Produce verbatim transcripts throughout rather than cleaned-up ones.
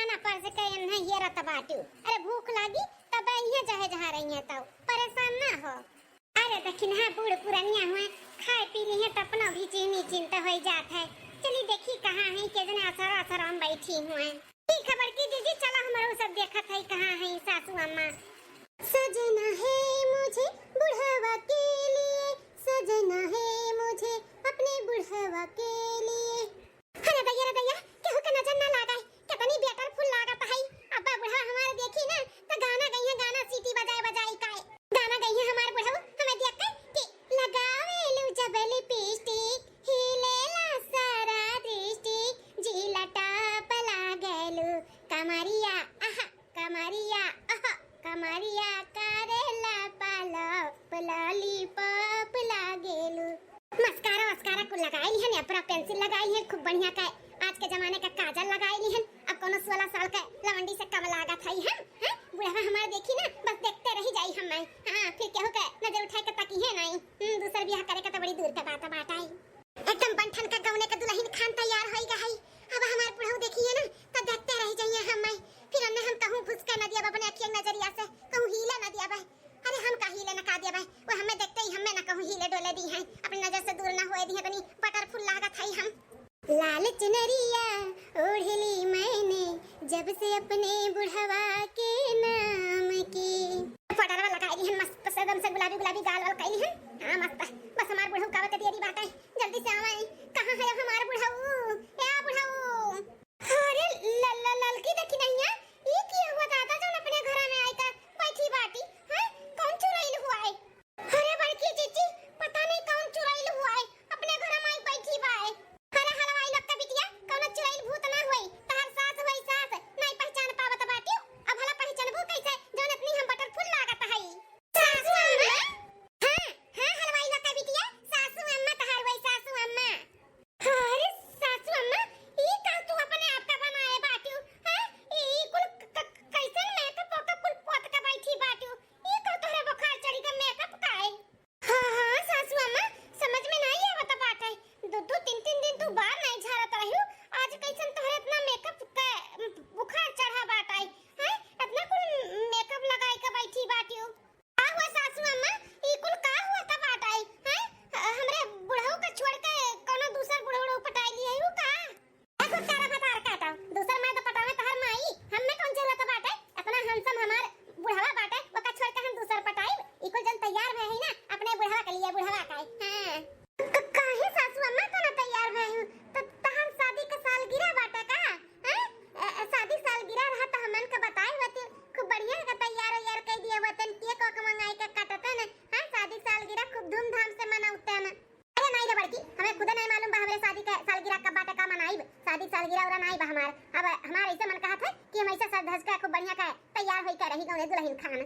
ना परस के एन्हे हेरत बाटू। अरे भूख लागी तब अइहें चाहे जहाँ रहिहें तउ, परेशान ना हो। अरे दखिनहा बूढ़ पुरनिया हुए, खाए पी लिहें त अपनो भी चीनी चिंता होइ जात है। चली देखी कहाँ है, के जने असर असर हम बैठी हुए। ठीक है बड़की जीजी, चला हमरो सब देखत है कहाँ है सासू अम्मा। सजना है मुझे बुढ़ावा के लिए, सजना है मुझे अपने बुढ़ावा के लिए। अरे दैया रे दैया, केहू के नजर ना लागे, कितनी beautiful लागत है। अब्बा बुढ़वा हमारे देखी ना, तो गाना गइहें, गाना सीटी बजाए बजाए काए। गाना गइहें हमार बुढ़ऊ, हमें देख के कि लगावेलू जब lipstick, हिलेला सारा दृष्टि, जिला टॉप लागेलू, कमरिया, आहा, कमरिया, आहा, कमरिया करेला पलप, lollipop लागेलू। Mascara वास्कारा कुल लगाई लिहन, eyebrow pencil लगाई लिहन, खूब बढ़िया का आज के जमाने का काजल लगाई लिहन। अब कोनो सोलह साल के लवंडी से कम लागत है हम, हैं? बुढ़वा हमार देखी ना, बस देखते रही जाई हम। हाँ, फिर केहू के नजर उठाए के तकी है नहीं। हम्म, दूसर बियाह करे के तो बड़ी दूर के बात बात आई। एकदम बन ठन के गौने के दुलहिन खान तैयार होई गई। अब हमार बुढ़ऊ देखिए ना, तो देखते रह जाइए हम। फिर अन्ने हम कहूँ घुस के न दिया अपने अखियन नजरिया से, कहूँ हिले न दिया। अरे हम का हिले न का दिया, वो हमें देखते ही हमें न कहूँ हिले डोले दी हैं, अपनी नजर से दूर न होए दी हैं, तनी बटरफुल लागत है हम। लाल चुनरिया ओढ़ ली मैंने जब से अपने बुढ़वा के नाम की। पाउडरवा लगाई लिहन, मस्त से एकदम से गुलाबी गुलाबी गाल वाल कई लिहन। हाँ, मस्त। बस हमार बुढ़ऊ कावे के देरी बाटे, जल्दी से आवे। कहाँ है अब हमार बुढ़ऊ? ए बुढ़ऊ। अरे ल-, ल-, ललकी देखी नहीं है, ई की हुआ दादा जौन अपने घर में आई का बैठी बाटी? हैं? कौन चुड़ैल हुआ है? अरे बड़की जीजी, पता नहीं कौन चुड़ैल हुआ है, अपने घर में आई बैठी बा है। अरे हलवाई लोग का बिटिया, कौनो चुड़ैल भूत ना होई, तहर सास होई सास, नहीं पहचान पावत बाटियो। अब भला पहचानबू कैसे, जौन इतनी हम बटरफुल लागत हई? सासू अम्मा? हाँ, हाँ, हलवाई लोग का बिटिया, सासू अम्मा तहर होई, सासू अम्मा। अरे सासू अम्मा, ई का तू अपने आप का बनाए बाटियो? हाँ, ई, ई कुल क-, क-, कैसन मेकअप वेकअप कुल पोत के बैठी बाटियो? ई का तोहरे बुखार चढ़ी के मेकअप का है? हाँ, हाँ, सासू अम्मा, समझ में नाई आवत बाटे। दो, दो, तीन, तीन दिन तू बार नाई झारत रहियो, आज कैसन तोहरे इतना मेकअप के बुखार चढ़ा बाटे, हैं? इतना कुल मेकअप लगाई के बैठी बाटियो। का हुआ सासू अम्मा, ई कुल का हुआ त बाटे, हैं? हमरे बुढ़ऊ के छोड़ के कौनो दूसर बुढ़ऊ पटाई लिहे हू का? ए फुटकारा भतार काटा, दूसर मर्द पटावे तहर माई, हम्मे कौन जरूरत बाटे? इतना handsome हमार बुढ़वा बाटे, ओका छोड़ के हम दूसर पटाई? ई कुल जन तैयार भए है ना, अपने बुढ़वा के लिए, बुढ़वा का है। हाँ। क-, काहे सासू अम्मा तो ना तैयार भए हूँ? त-, तहर शादी के सालगिरह बाटे का? हैं? ए, ए, शादी सालगिरह रहा त हमन के बताए होते, खूब बढ़िया के तैयार वैयार कर दिए होते, cake वेक मंगाई के काटते न। हाँ, शादी सालगिरह खूब धूमधाम से मनाते न। अरे नाई रे बड़की, हमें खुदे नाई मालूम बा हमरे शादी के सालगिरह कब बाटे, का मनाइब। शादी सालगिरह उरा नाई बा हमार। अब हमार ऐसे मन कहत है कि हम ऐसे सज धज के खूब बढ़िया के तैयार होई के रही गौने दुलहिन खान।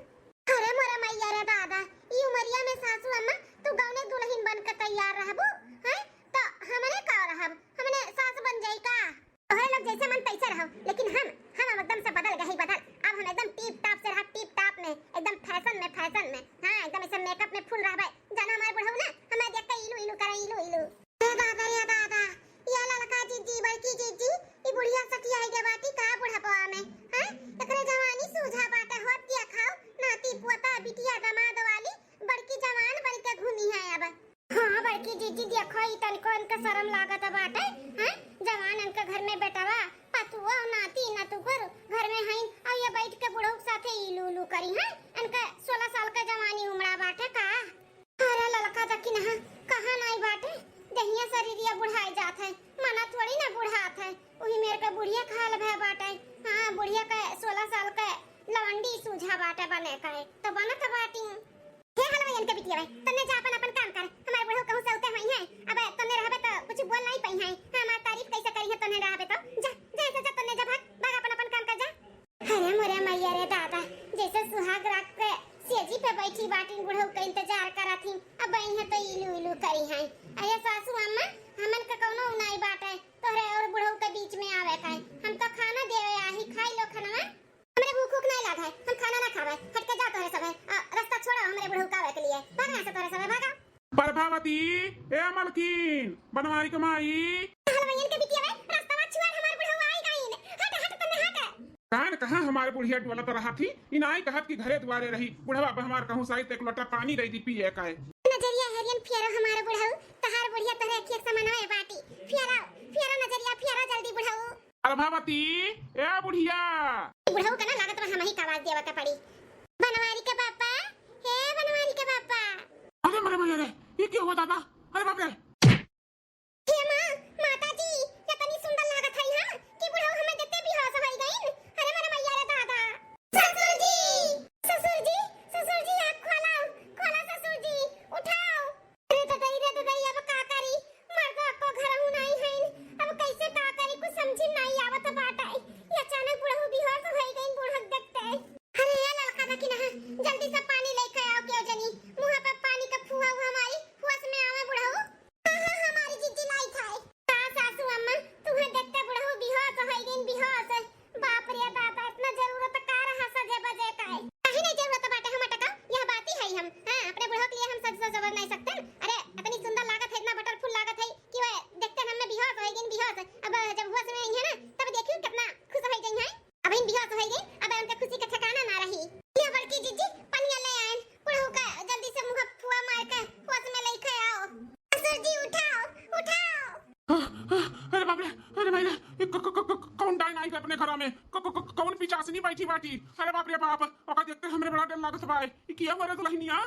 अरे मोरे मैया रे दादा, ई उमरिया में सासू अम्मा तू गौने दुलहिन बन के तैयार रहबू, हैं? तो हमने का रहब? हमने सास बन जाई का? तोहरे लोग जैसे मन तैसे रहो, लेकिन हम, हम अब एकदम से बदल गए, बदल। अब हम एकदम टीप टाप से रहा, टीप टाप में, एकदम fashion में, fashion में। हाँ, एकदम ऐसे मेकअप में फुल रहबे। जाना हमार बुढ़ऊ ना, हमें देख के इलू इलू करे, इलू इलू। ए दादा, ए दादा, या ललका जीजी, बड़की जीजी, ई बुढ़िया सठियाई गे बाटी का बुढ़ापा में, हैं? एकरे जवानी सूझा बाटे, होत दिया खाओ, नाती पोता, बिटिया, दामाद वाली, बड़की जवान बन के घूमी है अब। हाँ, बड़की जीजी, देखो, ई तनिको इनके शरम लागत बाटे, हैं? जवान इनके घर में बेटवा, पतुआ, नाती, नतुकुर घर में हईन, और ये बैठ के बुढ़ऊ के साथे इलू उलू करी, हैं? इनके सोलह साल के जवानी उमड़ा बाटे का? अरे ललका दकिनहा, कहाँ नाई बाटे? दहिया शरीरिया बुढ़ाई जात है, मना थोड़ी ना बुढ़ात है। उही मेर के बुढ़िया के हाल भय बाटे। हाँ, बुढ़िया के सोलह साल के लवंडी सूझा बाटे बने के, तो बनत बाटी। हे हलवाइयन के बिटिया भाई, तन्ने जा अपन, अपन काम कर। हमारे बुढ़ऊ कहूँ से उते होई हैं। अब तन्ने रहबे तो कुछ बोल नाई पई हैं। हाँ, हमार तारीफ कैसे करी है तन्ने रहबे तो? जा, जा, जा, जा, तन्ने जा, भाग, भाग अपन, अपन काम कर जा। अरे मोरे मैया रे दादा, जैसे सुहाग रात के सेजी पे बैठी बाटिन, बुढ़ऊ के इंतजार करत ही, अब आई है तो इलू इलू करी है। अरे सासू अम्मा, हमन के कौनो नाई बाटे तोहरे और बुढ़ऊ के बीच में आवे का है। हम तो खाना देवे आही, खाई लो खनवा। हमरे भूख उख नाई लाग है, हम खाना ना खावे। हट के जा तोहरे सब है, आ, रास्ता छोड़ा हमरे बुढ़ऊ का आवे के लिए। भाग यहाँ से तोहरे सब है, भागा। प्रभावती, ए मलकिन, बनवारी के माई। हलवाइयन के बिटिया वे, रास्ता छुआ, हमार बुढ़ऊ आई गईन। हट, हट, तन्ने हट। कान कहाँ हमार बुढ़िया डोलत रहा थी, ई नाई कहत कि घरे दुआरे रही। बुढ़वा अब हमार कहूँ साइत एक लोटा पानी दे दी पिए का है। नजरिया हेरियन फेरो हमार बुढ़ऊ, तहार बुढ़िया तोहरे अखिया के समनवे बाटी। फेरो, फेरो नजरिया, फेरो जल्दी बुढ़ऊ। प्रभावती, ए बुढ़िया। बुढ़ऊ का ना लागत बा हमही का आवाज देवे के पड़ी। बनवारी के पापा, हे बनवारी के पापा। अरे मरे मरे रे, ये क्या हुआ दादा? अरे बाप रे। हे माँ, माता जी, ये तनी सुंदर लागत है हम कि बुढ़ऊ हमें देखते बेहोश होई गइन। अरे मरे मैया रे दादा। ससुर जी, ससुर जी, ससुर जी, आँख खोलाओ, खोला ससुर जी, उठाओ। अरे ददई रे ददई, अब का करी? मर्दो अक्को घरहू नाई हईन, अब कैसे का करी? कुछ समझी नाई आवत बाटे। ये अचानक बुढ़ऊ बेहोश होई गइन बूढ़क देखते। अरे ए ललका देखी ना, जल्दी से पानी लेके आओ केहू जनी, मुँह पे पानी का फुआ हुआ मारी, होश में आवे बुढ़ऊ। हाँ, हाँ, हमारी जिज्जी लाई खाए। का सासू अम्मा, तुहें देखते बुढ़ऊ बेहोश होई गइन, बेहोश। बाप रे दादा, इतना जरूरत का रहा सजे बजे का है? काहे नहीं जरूरत बाटे हम अटका? यह बात ही है हम। हाँ, अपने बुढ़ऊ के लिए हम सज सज नहीं सकते। अरे, इतनी सुंदर लागत है, इतना बटरफुल लागत है कि वह देखते हम में बेहोश होई गइन, बेहोश। अब जब होश में आई है ना, तब देखियो कितना खुश होई गई है। अब इन बेहोश होई गई, अब उनके खुशी का ठिकाना ना रही। ये बड़की जिज्जी पनिया ले आए, बुढ़ऊ का जल्दी से मुँह फुआ मार के होश में लेके आओ। ससुर जी उठाओ, उठाओ। अरे बाप रे, अरे भाई रे, ये क-, क-, क-, क-, कौन डाइन आई गए अपने घरा में? क-, क-, क-, कौन पिचासनी बैठी बाटी? अरे बाप रे बाप, ओका देखते हमरे बड़ा डर लागत बा। ये किया हुआ रे दुल्हनिया?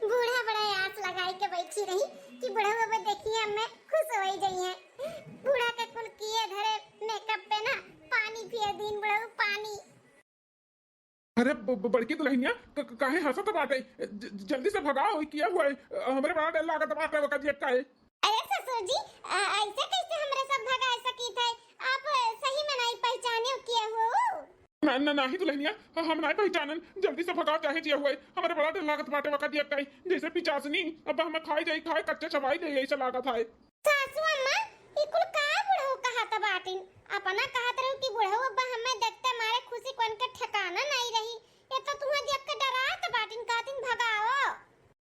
बूढ़ा बड़ा आस लगाई के बैठी रही कि बुढ़ऊ अब देखिए हमें खुश होई जाइए। बूढ़ा के कुल किए धरे मेकअप पे ना पानी फेर दीन बुढ़ऊ, पानी। अरे ब-, ब-, बड़की दुल्हनिया, क-, क-, काहे हंसत बाटे? ज-, ज-, जल्दी से भगाओ, ई किया हुआ है? हमरे बड़ा डर लागत बाटे ओकर देख काहे। अरे ससुर जी, अ, ऐसे कैसे हमरे सब भगा सकीत है? आप सही में नहीं पहचाने किया हो? ना, ना, नाही दुल्हनिया, ह-, हम नहीं पहचानन। जल्दी से भगाओ चाहे जे हुए, हमरे बड़ा डर लागत बाटे ओकर देख काहे। जैसे पिचासनी, अब हमें खाई जाई, खाए कच्चे चबाई ले, ऐसे लागत है। सासू अम्मा, ई कुल का बुढ़ऊ कहत बाटिन? अपना कहत रहू कि बुढ़ऊ अब्बा हमें देखते मारे खुशी को इनके ठिकाना नहीं रही। ये तो तुहें देख के डरात बाटिन, कहतिन भगाओ।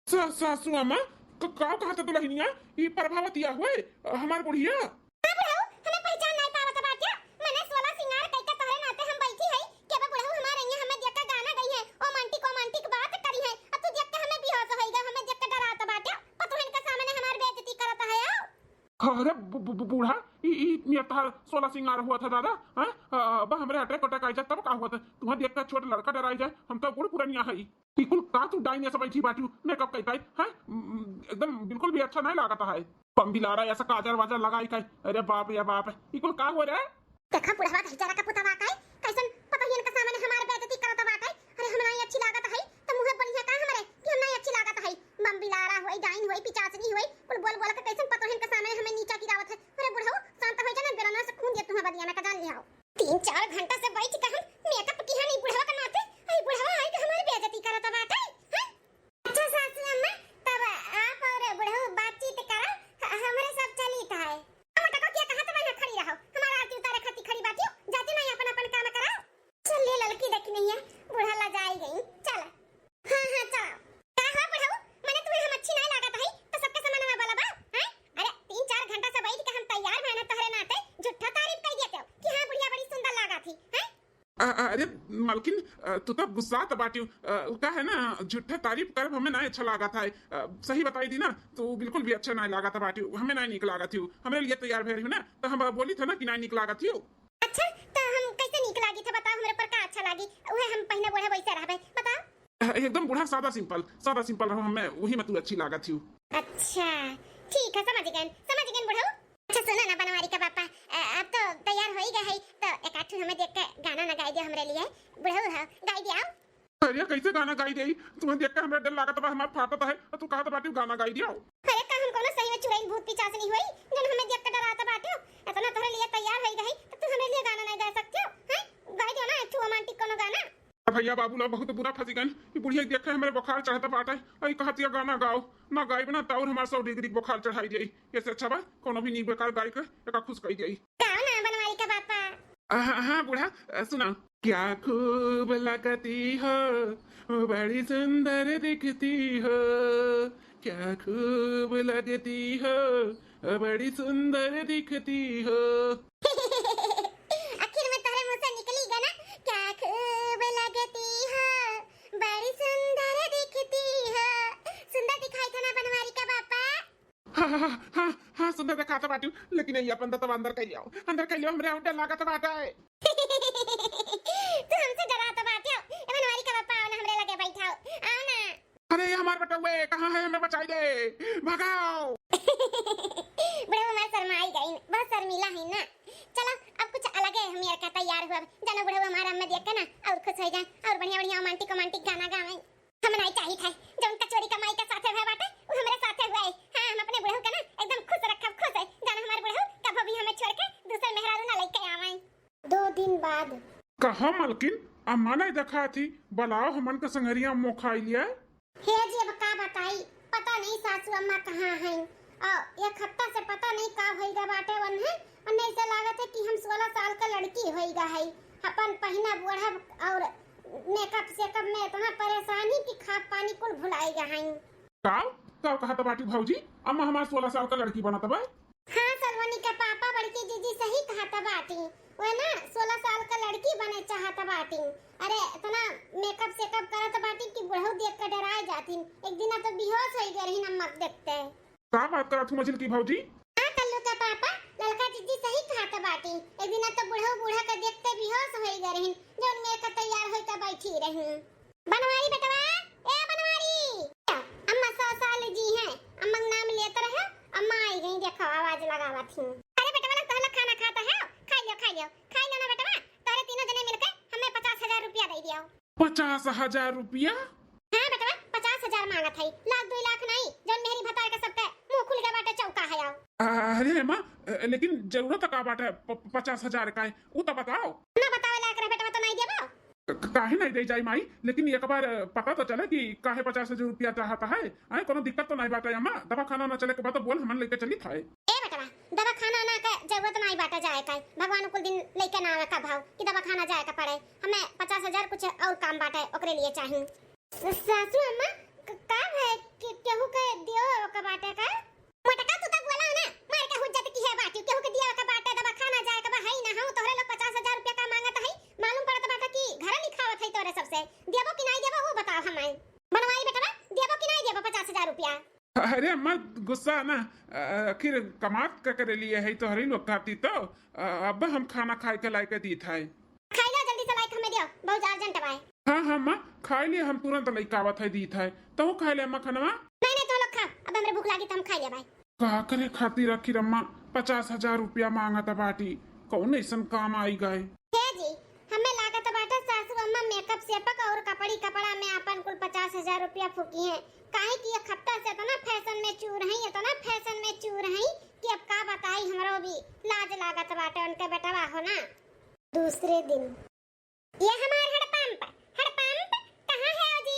सा-, सासू अम्मा, क-, का कहत दुल्हनिया? ई प्रभावतिया हुए, हमार बुढ़िया? हाँ बुढ़ऊ, हमें पहचान नहीं पावत बाट्या। मने सोलह सिंगार कइके तोहरे नाते हम बैठी हई। के बा बुढ़ऊ हमार अइहें, हमें देख के गाना गइहें, रोमांटिक, रोमांटिक बात करिहें। अब तू देख के हमें बेहोश होई गए, हमें देख के डरात बाट्या। पतोहन के सामने हमार बेइज्जती करत है, आओ। अरे बु-, बु-, बु-, बूढ़ा, ई, ई नियत तहार सोलह सिंगार हुआ था दादा, हैं? अ, अब हमरे अटैक अटैक आई जात तब का हुआ था? तुहें देख के छोट लड़का डराई जाए, हम तो बूढ़ पुरनिया हई। ई कुल का तू डाइन ऐसा बैठी बाटू, मेकअप कई कई, हैं? उम, एकदम बिल्कुल भी अच्छा नहीं लागत है। बम बिलारा ऐसा काजर वाजर लगाई कई, अरे बाप रे बाप, ई कुल का हो रे? देखा बुढ़वा दहिजरा का पुतवा का है, कैसन पतोहियन के सामने हमार बेइज्जती करत बाटे। अरे हम नाई अच्छी लागत है, त मुँहे बढ़िया का हमरे कि हम नाई अच्छी लागत है। बम बिलारा होई, डाइन होई, पिचासनी होई, कुल बोल बोल के कैसन पतोहियन के सामने हमें नीचा गिरावत है। अरे बुढ़ऊ शांत हो जाना, बेलना से खून दे तुम्हें बदिया में का जान लिया हो। तीन चार घंटा से बैठ के हम मेकअप किहे नहीं बुढ़वा के नाते, अरे बुढ़वा है कि हमारी बेइज्जती करत बाटे, हैं? अच्छा सासू अम्मा, तब आप और बुढ़ऊ बातचीत करा, ह-, हमरे सब चलित है। हम टको किया कहा तो वहीं खड़ी रहो, हमारा आरती उतारे खातिर खड़ी बाटियो, जाते नहीं अपन अपन काम करा। चल ले ललकी देखी नहीं है, बूढ़ा लजाई गई। चल। हाँ, हाँ, चल। का हो बुढ़ऊ, मने तुम्हें हम अच्छी नहीं लागत है, तो सबके सामने में बोला बा, हैं? अरे तीन चार घंटा से बैठ के हम तैयार भए ना तोहरे नाते, झूठा तारीफ कर देते हो कि हाँ बुढ़िया बड़ी सुंदर लागत थी, हैं? अ-, अ-, अरे मलकिन, अ, तू तब गुस्सात बाटियो। अ, उ का है ना, झूठे तारीफ करब हमें ना अच्छा लागत है। अ, सही बताई दी ना, तू बिल्कुल भी अच्छा ना लागत बाटियो, हमें ना नीक लागत हियो। हमरे लिए तैयार भइल हियो ना, तो हम बोली था ना कि ना नीक लागत हियो। अच्छा, तो हम कैसे नीक लागी थे बताओ, हमरे पर का अच्छा लागी? उहे हम पहिने बूढ़े वैसे रहबे, बताओ। अ, एकदम बूढ़ा सादा सिंपल, सादा सिंपल रहो, हमें वही में तू अच्छी लागत हियो। अच्छा, ठीक है, समझ गए, समझ गए बुढ़ऊ। अच्छा सुनो ना बनवारी का पापा, अ, अब तो तैयार हो ही गए है, तो एक आध ठो हमें देख के गाना ना गाई दियो हमरे लिए। बुढ़ऊ हो, गाई दियो। अरे कैसे गाना गाई दे? तुम्हें देख के हमरा डर लागत बा, हमार फाटत है, और तू कहत बाटी गाना गाई दियो। अरे का हम कोनो सही में चुड़ैल भूत पिचास नहीं होई, जन हमें देख के डरात बाटे? इतना तोहरे लिए तैयार हो गई, तो तू हमरे लिए गाना नहीं गा सकते हो, हैं? गाई दियो ना एक ठो रोमांटिक कोनो गाना। भैया बाबू लोग बहुत बुरा फंसी गन। ई बुढ़िया देख के हमरे बुखार चढ़त बाटे। आई कहत या गाना गाओ, ना गाइब ना तो और हमार सौ डिग्री बुखार चढ़ाई जाई। ऐसे अच्छा बा कोनो भी नीक बेकार गाय के एका खुश कई जाई। गाओ ना बनवारी का पापा। हाँ, हाँ बूढ़ा, अ, सुना। क्या खूब लगती हो, बड़ी सुंदर दिखती हो, क्या खूब लगती हो, बड़ी सुंदर दिखती हो। अंदर देखात बाटिउ, लेकिन ये अपन दतवा अंदर कइ लियाओ, अंदर कइ लियाओ, हमरे और डर लागत बाटे। तू हमसे डरात बाटिउ? ए बनवारी का पप्पा, आओ ना, हमरे लगे बैठाओ, आओ ना। अरे, ये हमार बेटउए, कहाँ है? हमें बचाई दे, भगाओ। बुढ़ऊ हमार शर्माई गई, बहुत शर्मीला है ना। चलो, अब कुछ अलग है, हम यार का तैयार हुआ। जानो बुढ़ऊ हमारा हमें देख के ना और खुश हो जाए और बढ़िया बढ़िया रोमांटिक रोमांटिक गाना गावे। हम नहीं चाहित है, जौन कचोरी का माई के साथे हुआ बाटे, वो हमरे साथे हुआ है। हाँ, हम अपने बुढ़ऊ के ना एकदम खुश रखब, खुश है। जानो हमार बुढ़ऊ कभो भी हमें छोड़ के दूसर मेहरारू ना लेके आवे। दो दिन बाद। कहा मलकिन, अम्मा नहीं देखात ही, बलाओ हमन के संगरिया अम्मो खाई लिया। हे जी, अब का बताई, पता नहीं सासू अम्मा कहाँ हैं। और एक हफ्ता से पता नहीं का होइगा बाटे वन्हे, वन्हे ऐसा लागत है कि हम सोलह साल का लड़की होइगा है। अपन पहिना ओढ़ब और मेकअप सेकअप में इतना परेशानी कि खाब पानी कुल भुलाइगा हैं। का? का कहत बाटी भौजी? अम्मा हमार सोलह साल का लड़की बनत बा? हाँ, सलोनी के पापा, बड़की जीजी सही कहत बाटी। वह ना सोलह साल का लड़की बने चाहत बाटी। अरे, इतना मेकअप सेकअप करत बाटी कि बुढ़ऊ देख के डराए जातिन। एक दिना तो बेहोश होई गए रहिन अम्मा के देखते। का बात करत हूँ मझिलकी भौजी? हाँ, कल्लू के पापा, ललका जीजी सही कहत बाटी। एक दिना तो बुढ़ऊ बूढ़ा के देखते बेहोश होई गए रहिन, जौन मेर का तैयार होई के बैठी रही। बनवारी बेटवा, ए बनवारी। अम्मा सौ साल जी हैं, अम्मा के नाम लेत रहे, अम्मा आई गई, देखो आवाज लगावत ही। अरे बेटवा लोग, तोहला खाना खात है, खाई लियो, खाई लियो, खाई लियो ना बेटवा, तोहरे तीनों जने मिलके हमें पचास हजार रुपया दे दियो। पचास हजार रुपया? हाँ बेटवा, पचास हजार मांगत है, लाख दुई लाख नहीं, जौन मेहरी भतार के सबके मुंह खुल गए बाटे चौका है आओ। अरे माँ, लेकिन जरूरत का बाटे प-, पचास हजार का है, वो तो बताओ। ना बतावे लायक रहे बेटवा तो नहीं देबो। क-, काहे नहीं दे जाई माई, लेकिन एक बार पता तो चले कि काहे पचास हजार रुपया चाहत है। आए, कोनो दिक्कत तो नहीं बाटे अम्मा, दवाखाना ना चले के बाद तो बोल, हमन लेके चली था। ए बेटवा, दवाखाना ना के जरूरत नहीं बाटे जाए का, भगवान कुल दिन लेके ना आवे का भाव कि दवाखाना जाए का पड़े। हमें पचास हजार कुछ और काम बाटे, ओकरे लिए चाही। सासू अम्मा, क-, का है कि केहू के दियो का बाटे का? मोटका तू तक बोला ना, मार के हुज्जत की है बाटी, केहू के दिया का बाटे, दवाखाना जाए का बा, है ना, हम तोहरे लोग पचास हजार रुपया का मांगत है, मालूम पड़त बाटे कि घर लिखावत है तोरे सबसे, देबो कि नहीं देबो वो बताओ हमें। बनवारी बेटवा, देबो कि नहीं देबो पचास हजार रुपया? अरे अम्मा, गुस्सा ना, आखिर कमात का करे लिए है तोहरे लोग खाती तो, अब हम खाना खाए के लाए के दीत है। खाई लो, जल्दी से लाइक हमें दियो, बहुत अर्जेंट बाय। हाँ, हाँ, माँ, खाई लिए, हम तुरंत लइका आवत है, दीत है। तहु खाई ले, अम्मा, खनवा। नहीं, नहीं, तो लोग खाओ, अब हमरे भूख लागी तो हम खाई ले बाय। का करे खातिर आखिर अम्मा पचास हजार रुपया मांगत बाटी, कौन ऐसन काम आई गए? हे जी, हमें लागत बाटे सासू अम्मा मेकअप सेपक और कपड़ी कपड़ा में आपन कुल पचास हजार रुपया फूकी हैं, काहे कि एक हफ्ता से इतना फैशन में चूर हैं, इतना फैशन में चूर हैं कि अब का बताई, हमरो भी लाज लागत बाटे उनके बेटवा हो ना। दूसरे दिन। ये हमार हड़पंप, हड़पंप, कहाँ है ओ जी?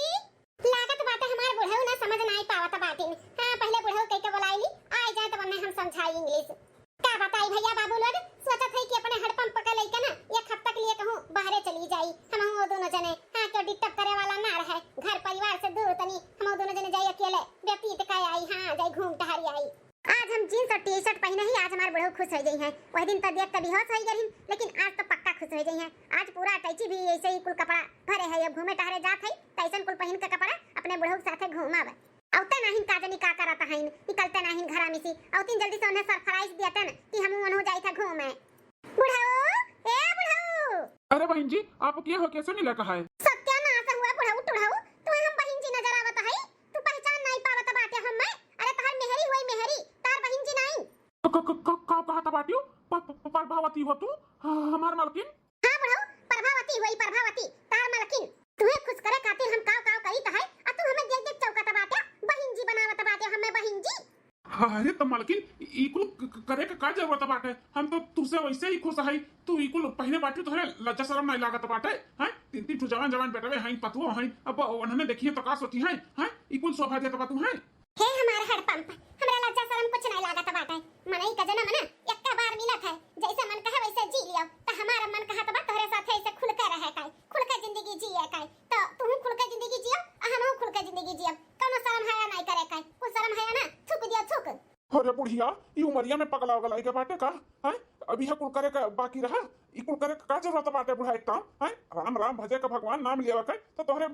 लागत बाटे हमार बुढ़ऊ ना समझ नाई पावत बाटिन। हाँ, पहले बुढ़ऊ कह के बुलाई ली, आए जाए तब उन्हें हम समझाई इंग्लिश। का बताई भैया बाबू लोग, सोचत है कि अपने हड़पंप के लेके ना एक हफ्ता के लिए कहूँ बाहरे चली जाई, हम वो दोनों जने। हाँ, क्यों डिस्टर्ब करे वाला ना रहे, घर परिवार से दूर तनी हम वो दोनों जने जाई अकेले, व्यतीत का आई, हाँ, जाई घूम टहरी आई। आज हम जींस और टी शर्ट पहने ही, आज हमार बुढ़ऊ खुश हो गई हैं। वह दिन तो देख के बेहोश हो गई रही, लेकिन आज तो पक्का खुश हो गई हैं। आज पूरा अटैची भी ऐसे ही कुल कपड़ा भरे है। अब घूमे टहरे जात है, तो ऐसन कुल पहन के कपड़ा अपने बुढ़ऊ के साथे घूमब। औते नाहिन का जनी का करत हईन, निकलते नाहिन घरा में से। औतिन जल्दी से उन्हें सरप्राइज देतन कि हम उन्हों जाई था घूमे। बुढ़ऊ, ए बुढ़ऊ। अरे बहन जी, आप के हो, कैसे मिला कहा है? सत्यानाश हुआ बुढ़ऊ टुढ़ऊ, तुम्हें हम बहन जी नजर आवत है? तू पहचान नाई पावत बाटे हम्मे? अरे तोहर मेहरी हुई मेहरी, तोहर बहिन जी नाई। क-, क-, क-, क-, का कहत बाटियो? प-, प-, प-, प्रभावती हो तू? ह-, हमार मालकिन? हाँ बुढ़ऊ, प्रभावती हुई प्रभावती, तोहर मालकिन। तुहे खुश करे खातिर हम काव काव करीत है, आ तू हमें देख देख चौकत बाटे, बहिन जी बनावत बाटे हमें बहिन जी। अरे त मालकिन, ई कुल क-, क-, करे के का जरूरत बाटे? हम तो तुसे वैसे ही खुश है। तू ई कुल पहने बाटी, तोहरे लज्जा शरम नहीं लागत बाटे? हैं? तीन तीन ठो जवान जवान बेटवे हैं, पतुओ हैं, अब उन्होंने देखिए तो का सोची हैं? हैं? ई कुल शोभा देत बा तू हैं? हे हमार हड़पंप, हमरा लज्जा शरम कुछ नहीं लागत बाटे। मनई का जन्म ना एक्का बार मिलत है, जैसे मन कहे वैसे जी लियो। त हमार मन कहत बा तोहरे साथे ऐसे खुल के रहे काई, खुल के जिंदगी जिए काई। तो तू खुल के जिंदगी जियो, आ हमहू खुल के जिंदगी जियब। कौनो शरम हया नहीं करे काई, कुछ शरम हया ना, थूक दियो थूक। अरे बुढ़िया, ई उमरिया में पगला उगला के बाटे का? हैं? अब यह कुल करे का बाकी रहा? ई कुल करे का जरूरत बाटे बुढ़ा एकदम? हैं? राम राम भजे का भगवान नाम लेवा के तो तोहरे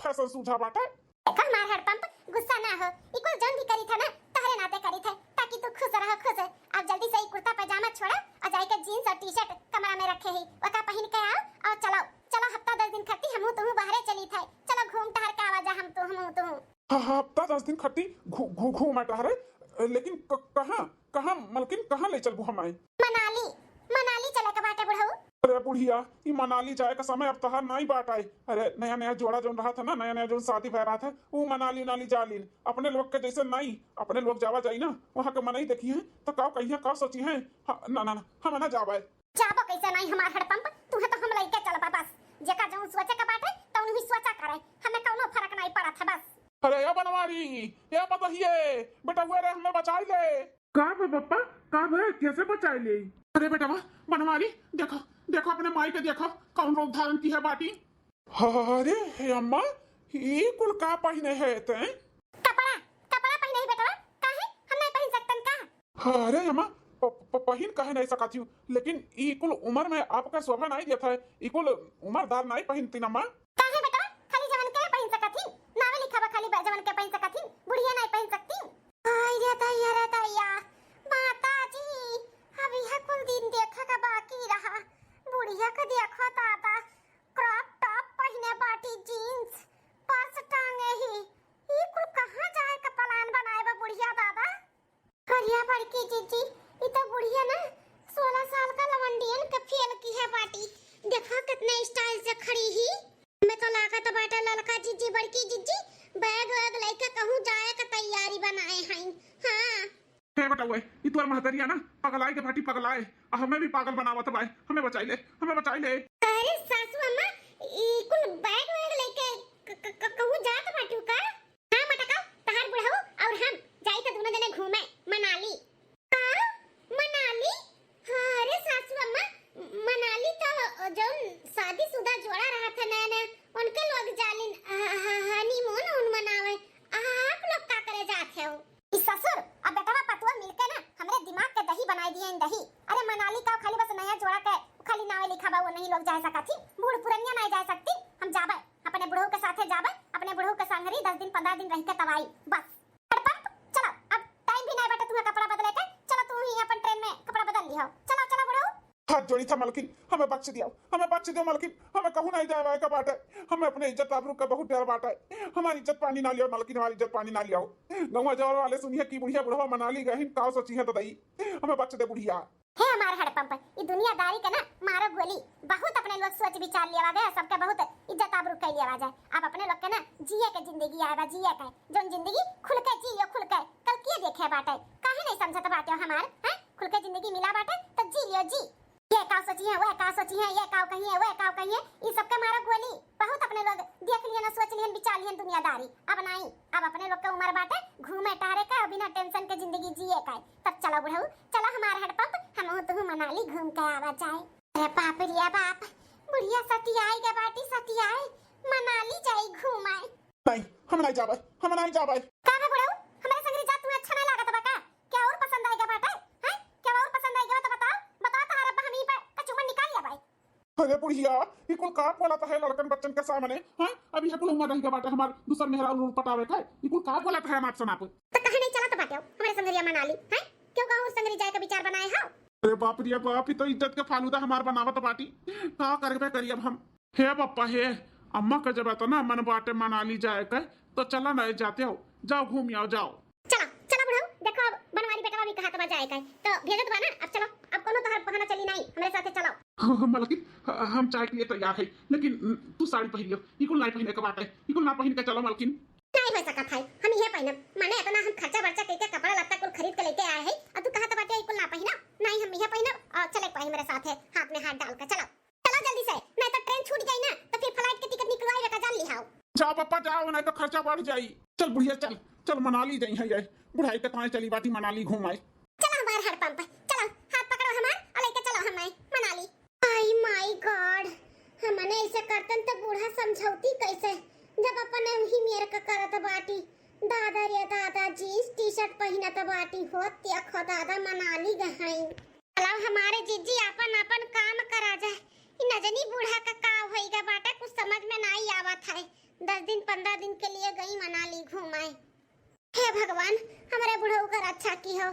फैशन सूझा बाटे। देखो हमार हड़पंप, गुस्सा ना हो, ई कुल जौन भी करी था ना, तोहरे नाते करी था, ताकि तू खुश रहो, खुश। जींस और टी शर्ट कमरा में रखे ही, ओका पहिन के आओ और चलो, चलो हफ्ता दस दिन खातिर हमहू तुहू बाहरे चली थे, चलो घूम टहर के आवा जा हम तू, हमहू तुहू। हाँ, हाँ, हफ्ता दस दिन खातिर घू-, घू-, घूम टहरे, लेकिन क-, कहाँ, कहाँ मलकिन, कहाँ ले चलबू हमारे? मनाली, मनाली चले के बाटे बुढ़ऊ। अरे बुढ़िया, ई मनाली जाए का समय अब तहार नाई बाटे। अरे नया नया जोड़ा जौन रहत है ना, नया नया जौन शादी भय रहत है, ऊ मनाली उनाली जालिन। अपने लोग के जैसे नाई, अपने लोग जावा जाई ना, वहाँ के मनई देखी हैं तो का कहिए, का सोची हैं। हाँ, ना ना ना, हम ना जाबे। जाबो कैसे नाई हमार हड़पंप, तुहे तो हम लइके चलबा बस। जेका जौन सोचे के बाटे तौन ही सोचा करे, हमें कौनो फर्क नाई पड़त है बस। अरे या बनवारी, या पतहिए, बेटा हुए रे, हमें बचाई ले। का बे पप्पा, का बे, कैसे बचाई ले? अरे बेटवा, बनवारी, देखो, देखो अपने माई के देखो, कौन रूप धारण की है बाटी। अरे हे अम्मा, ई कुल का पहिने है ते? कपड़ा, कपड़ा पहिने ही बेटवा, काहे? हम नहीं पहिन सकतन का? अरे अम्मा, प-, प-, पहिन काहे नहीं सकत हूँ, लेकिन ई कुल उम्र में आपका शोभा नहीं देता है, ई कुल उम्रदार नहीं पहिनती अम्मा। काहे बेटवा, खाली जवन के पहिन सकत ही? नावे लिखा बा खाली बा-, जवन के पहिन सकत ही, बुढ़िया नहीं पहिन सकती। हाय रे दैया रे दैया, माता जी, अब यह कुल दिन देखे का बाकी रहा। बुढ़िया के देखो दादा, क्रॉप टॉप पहिने बाटी, जींस, पर्स टांगे ही। ई कुल कहाँ जाए का प्लान बनाए बा बुढ़िया दादा? करिया बड़की जीजी, ई तो बुढ़िया ना सोलह साल का लवंडियन के फेल की है बाटी। देखो कितने स्टाइल से खड़ी ही। मैं तो लागत बाटे ललका जीजी, बड़की जीजी बैग वैग लेके कहूँ जाए के तैयारी बनाए हैं। हाँ। हे बेटा, ई तोर महतरिया ना पगलाए के बाटी, पगलाए। आ हमें भी पागल बनावत बाए। हमें बचाई ले, हमें बचाई ले। अरे सासू अम्मा, ई कुल बैग वैग लेके क-, क-, क-, कहूँ जात बाटू का? हाँ मटका, तहार बुढ़ऊ और हम जाई त दोनों जने घूमे मनाली। का? मनाली? अरे सासू अम्मा, मनाली तो जौन शादीशुदा जोड़ा रहत है नया नया, उनके लोग जालिन ह-, ह-, हनीमून उन मनावे। आप लोग का करे जात हो? ई ससुर अब बेटवा पतुआ मिलके ना हमरे दिमाग के दही बनाई दिए इन दही। अरे मनाली का खाली बस नया जोड़ा के खाली नावे लिखा बा, वो नहीं लोग जा सकत ही, बूढ़ पुरनिया नहीं जा सकती। हम जाबे, अपने बुढ़ऊ के साथे जाबे, अपने बुढ़ऊ के संगरी दस दिन पन्द्रह दिन रह के तब आई। बस। अरे पंप, चलो, अब टाइम भी नहीं बटे तुम्हें कपड़ा बदले के। चलो तू ही अपन ट्रेन में कपड़ा बदल लिहो। चलो, चलो बुढ़ऊ। हाथ जोड़ी था मलकिन, हमें बख्श दियो, हमें बख्श दियो मलकिन, हमें कहूँ नहीं जाए का बाटे। हमें अपने इज्जत आबरू का बहुत डर बाटे। हमारी इज्जत पानी ना लियो मलकिन, हमारी इज्जत पानी ना लियो। गौवा जवार वाले सुनिए कि बुढ़िया बुढ़वा मनाली गहिन, का सोची है तो दई। हमें बख्श दे बुढ़िया। हे हमार हड़पंप, ई दुनियादारी के ना मारो गोली। बहुत अपने लोग सोच विचार लियावा गया, सबके बहुत इज्जत आबरू कर लियावा जाए। अब अपने लोग के ना जिए के जिंदगी आए बा, जिए के। जौन जिंदगी खुल के जी लियो, खुल के। कल किए देखे बाटे, काहे नहीं समझत बाटे हो हमार, हैं? खुल के जिंदगी मिला बाटे तो जी लियो जी। ये का सोची है, वह का सोची है, ये का कही है, वह का कही है, ई सबके मारो गोली। बहुत अपने लोग देख लिहन, सोच लिहन, विचार लिहन दुनियादारी। अब नहीं, अब अपने लोग के उम्र बाटे घूमे टहरे का, बिना टेंशन के जिंदगी जिए का। तब चलो बुढ़ऊ, चलो हमार हड़पंप, हमहू तुहू मनाली घूम के आवा जाए। अरे बाप रे बाप, बुढ़िया सतियाई के बाटी सतियाई, मनाली जाई घूमाए। नहीं, हम नहीं जाबे, हम नहीं जाबे। का बे बुढ़ऊ, हमरे संगरी जात तुम्हें अच्छा नहीं लागत बा का? क्या और पसंद आएगा बाटे? हैं? क्या और पसंद आएगा तो बताओ, बताओ तहार अब्बा हम ई पे कचुमन निकाल लिया भाई। अरे बुढ़िया, ई कुल का बोलत है लड़कन बच्चन के सामने, हैं? अभी है कुल उम्र रह गया बाटे हमार दूसर मेहरारू पटावे का, ई कुल का बोलत है अनाप शनाप? तो कहे नहीं चलत बाटे हो, हमरे संगरिया मनाली, हैं? क्यों कहूँ उस संगरी जाए का विचार बनाए हो? अरे बाप रे बाप, ई तो इज्जत के फालूदा हमार बनावत बाटी, का करबे करी अब हम? हे पप्पा हे, अम्मा का जब इतना मन बाटे मनाली जाए का, तो चला ना जाते हो, जाओ घूम आओ, जाओ। चला, चला बुढ़ऊ, देखो अब बनवारी बेटवा भी कहत बा जाए का, तो भेजत बा ना, अब चलो, अब कोनो तोहर बहाना चली नहीं, हमरे साथे चलो। हाँ, हाँ, मलकिन, हम जाए के लिए तैयार है, लेकिन तू साड़ी पहन लियो, ई कुल नहीं पहने के बात है, ई कुल ना पहन के चलो मलकिन। नहीं हो सकत है, हम इहे पहनब, माने इतना हम खर्चा बर्चा करके कपड़ा लत्ता कुल खरीद के लेके आए हैं, और तू कहत बाटे ई कुल ना पहनब? नहीं, हम इहे पहनब, और चले के पड़ी मेरे साथ है, हाथ में हाथ डाल के, चलो। चलो जल्दी से, नहीं तो ट्रेन छूट जाई ना, तो फिर फ्लाइट के टिकट निकलवाए का जान लिहाओ। जाओ पप्पा जाओ, नहीं तो खर्चा बढ़ जाई। चल बुढ़िया चल, चल मनाली जाई है ये, बुढ़ाई के ताए चली बाटी मनाली घूम आई। चलो हमार हड़पंप, चलो हाथ पकड़ो हमार और लेके चलो हमें मनाली। आई माय गॉड, हमने ऐसे करतन तो बूढ़ा समझौती कैसे, जब अपन वही मेर का करत बाटी। दादा रे दादा, जींस टी शर्ट पहिनत बाटी, हो देखो दादा मनाली गहई। चलो हमारे जीजी आपन आपन काम करा जाए। ई नजनी बूढ़ा का का होइगा बाटे, कुछ समझ में नाई आवत है। दस दिन पन्द्रह दिन के लिए गई मनाली घूमाए। हे भगवान, हमरे बुढ़ऊ का रक्षा की हो।